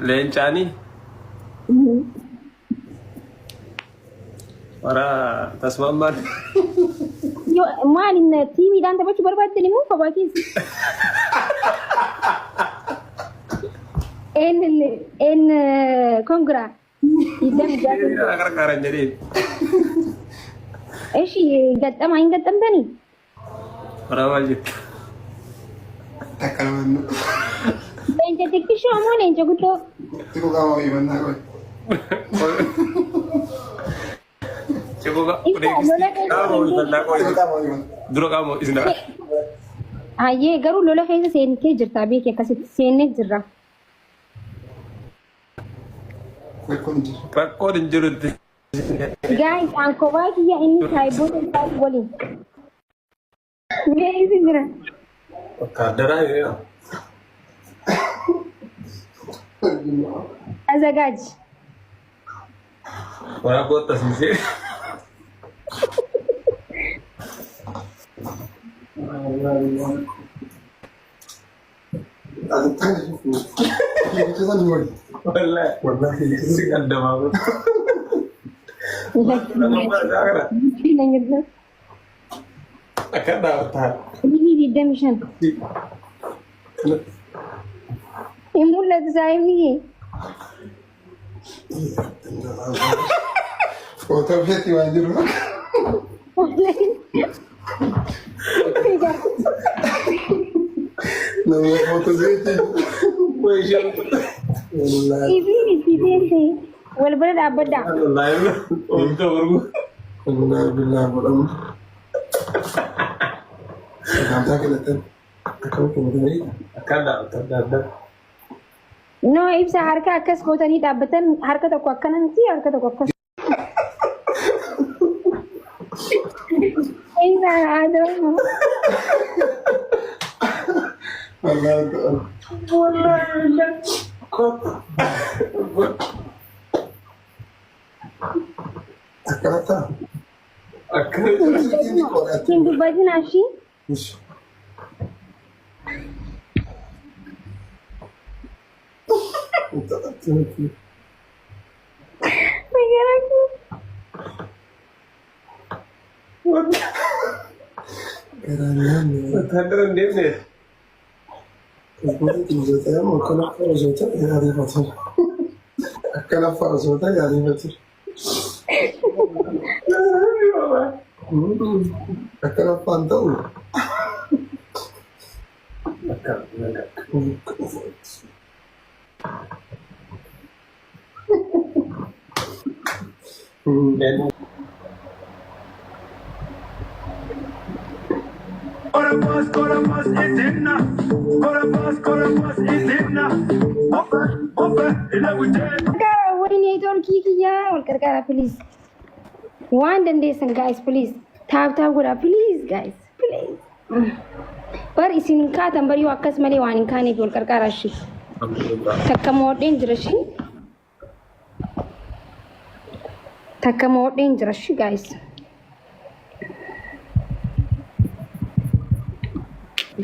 Leencaanii warra tasmammaan. Yoo maal inni tiimiidhaan taphachuu barbaaddan immoo kophaa keessa. En en kongira. 26. Tiimiidhaan gargaaran jedheen. Eshi gaxxamaa hin gaxxamtanii? Warra maal jettu? Takka nama Leenca xiqqishoo moo leenca guddoo? Xiqqoo qaama himannaa qoy. Ciquu Ibsa lola keessa qaama himannaa qoy. Xiqqoo qaama himannaa. Dura qaama isin Hayyee garuu lola keessa seentee jirta beeki akkasitti seennee jirra. Rakkoon hin jiru. Rakkoon hin jirutti. Guys, an kophaa kiyya inni saayiboota isaa waliin. Mee isin jira. Wattaaddaraa hiriira. Azagaaj. Waraaboo tasiisee. Wallahi si qaddamaa. Akka dhaabbataa. Inni 25. Hin mul'atu saayibni kee. Footoo feetii waan jiru. Nama footoo feetii. Wallaahi. Isiin itti seente. Wal bira dhaabbadhaa. Wallaahi billaahi godhamu. Sagantaa kennetan akkam kennitanii Akka dhaabbataa. No ibsa harka akkas gootanii dhaabbatan harka tokko akkana miti harka tokko akkas. Ibsa aadaa. Wallaahi ta'an. Akkana ta'a. Akkana Hin dubbatin ashii. Wattaadara hin deemne. Akkana fa'a osoo ta'e ariifatu. Akkana fa'aan ta'u. Gargaara wayi neetworkii kiyyaa wal gargaara please. Waan dandeessan guys please. Tap tap godhaa please guys please. Bar isin hin kaatan bar yoo akkas malee waan hin kaaneef wal qarqaara ishii. Takka moodheen jira ishii. Takka moodheen jira ishii guys.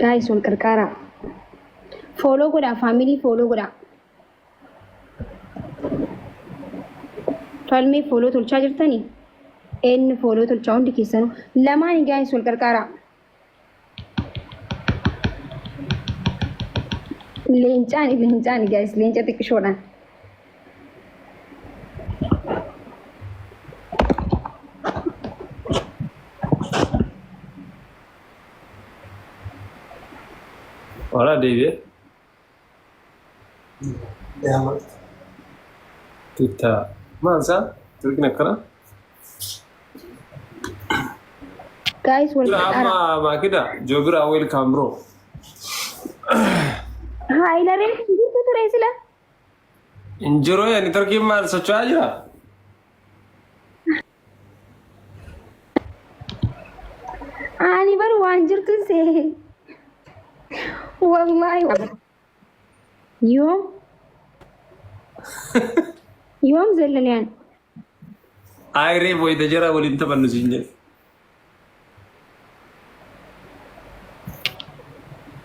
Guys wal qarqaaraa. Follow godhaa family follow godhaa. Falmee follow tolchaa jirtanii? Eenyu follow tolchaa hundi keessanuu? Lamaan guys wal qarqaaraa. Leencaani leencaani guys leenca xiqqishoodhaan. Wala deebi'ee. Tutta. Maal isaa? Turkiin akkana? Guys wal Jira qarqaaraa. amma maakida joobira welcome bro. Haayilaree jirtu ture sila. Injiroo yani turkiin maal socho'aa jira? Ani bar waan jirtu see. Wallaahi. Yoom? Yoom zallaliyaan? Ayiree wayita jara waliin taphannu siin jedhe.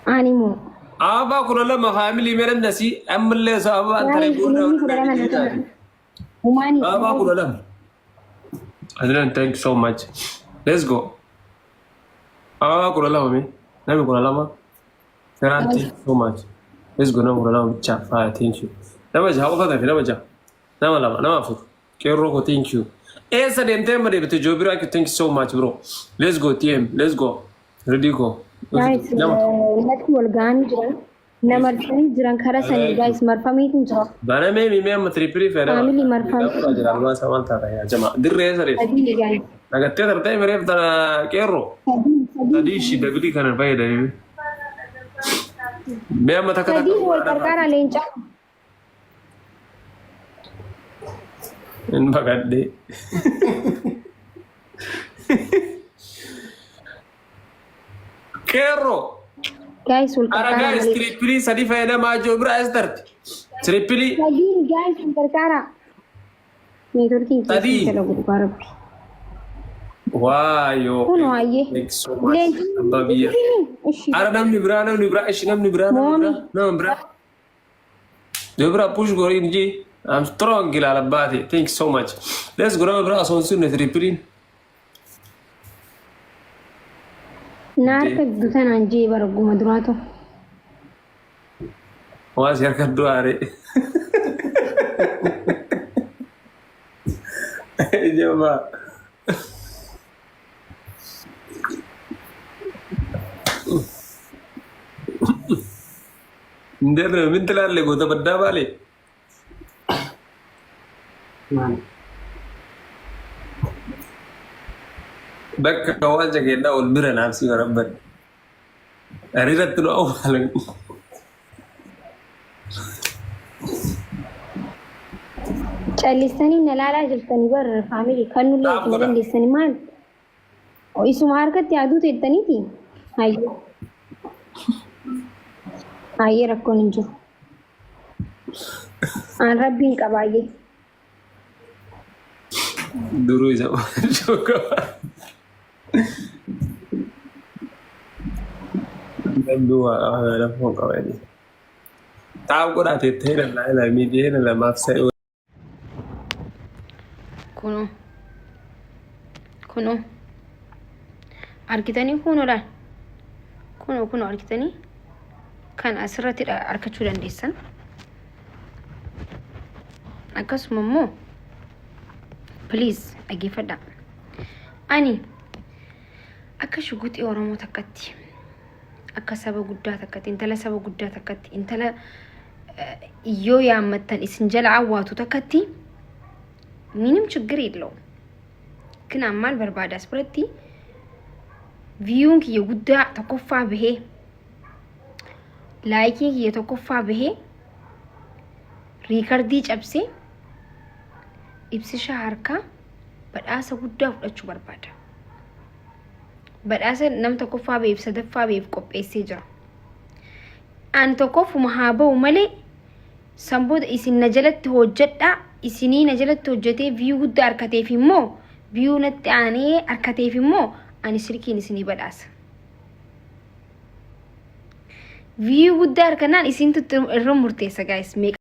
Ani moo. Aba Ababaa 12 family meeran nasii ammallee osoo ababaan taree Guys, booda namni 12 na kenna. Humaanii. Ababaa 12. Adnan, thank you so much. Let's go. Ababaa 12 mee. Namni 12. Feraan, thank you so much. Let's go, nama 12 bichaa. Faaya, thank you. Nama jaha qofa tafe, nama jaha. Nama lama, nama afur. Qeerroo koo, thank you. Eessa deemtee amma deebite Joobiraa? Thank you so much, bro. Let's go TM. Let's go. Ready go. Guys, Nama. natti wal ga'anii jiran. Na marsanii jiran karaa sanii guys, marfamiitu jira. Banamee mimee amma triple fayyadama. Family marfamee. Jira almaa isaa maal taata yaa jama. Dirree eessa deemte? Sadii guys. Nagattee tartee mireef tana qeerroo. Sadii, sadii. Sadii ishii dabilii kana fayyadamee. Mee amma takka Sadii takka. wal qarqaara leencaa. Hin baqadhee. Qeerroo. Guys, wal Ara qarqaara guys malee. Triple sadi fayyadamaa jiru bira as tarti. Triple. Sadii guys, wal qarqaara. Neetworkiin Sadii. keessa dalagu dhugaa rabbi. Waayoo. Kunoo ayyee. Thank you so much. Leenci. Abbaa biyya. Ishi. Ara namni biraa, namni biraa, ishi namni biraa, namni Moomi. biraa, nama biraa. Yoo biraa push godhin ji. I'm strong ilaala baate. Thank you so much. Let's go, nama biraa osoo hin sinne tripleiin. Na harka dutanaan jee bara guma duraatu. Waa si harka du'aare. Jabaa. እንዴት ነው? ምን ትላለህ? ጎተ በዳ ባሌ። Bakka waan kennaa ol bira naaf si barabban. Hariiratti nu awwaalan. Callistanii na laalaa jirtanii bar family kan nullee Dhaab itti godha. dandeessanii maal? Isuma harkatti aduu teettaniiti. Hayyee. Hayyee, rakkoon hin jiru. Aan rabbiin qabaayyee. Duruu isa qaba. Namni waa qaba, lafa qaba jedhee. Taa'u godhaa teettee lallaa ilaa miidiyaa lamaaf sa'e. Kunoo. Kunoo. Argitanii kunoodhaan. Kunoo, kunoo argitanii kan asirratti argachuu dandeessan. Akkasuma immoo please dhaggeeffadhaa. Ani akka shuguxii Oromoo takkatti, akka saba guddaa takkatti, intala saba guddaa takkatti, intala yoo yaammattan isin jala awwaatu takkatti ምንም ችግር የለውም። ግን maal barbaada as biratti? Viewun kiyya guddaa tokkoffaa bahee, likeiin kiyya tokkoffaa bahee, record cabsee, ibsisha harkaa badhaasa guddaa fudhachuu barbaada. Badhaasa nam tokkoffaa baheef sadaffaa baheef qopheessee jira. Ani tokkoffuma haa bahu malee san booda isin na jalatti hojjedhaa. Isinii na jalatti hojjetee view guddaa harkateef immoo, view natti aanee harkateef immoo ani silkiin isinii badhaasa. View guddaa harkannaan isintu irra murteessa guys meeqa.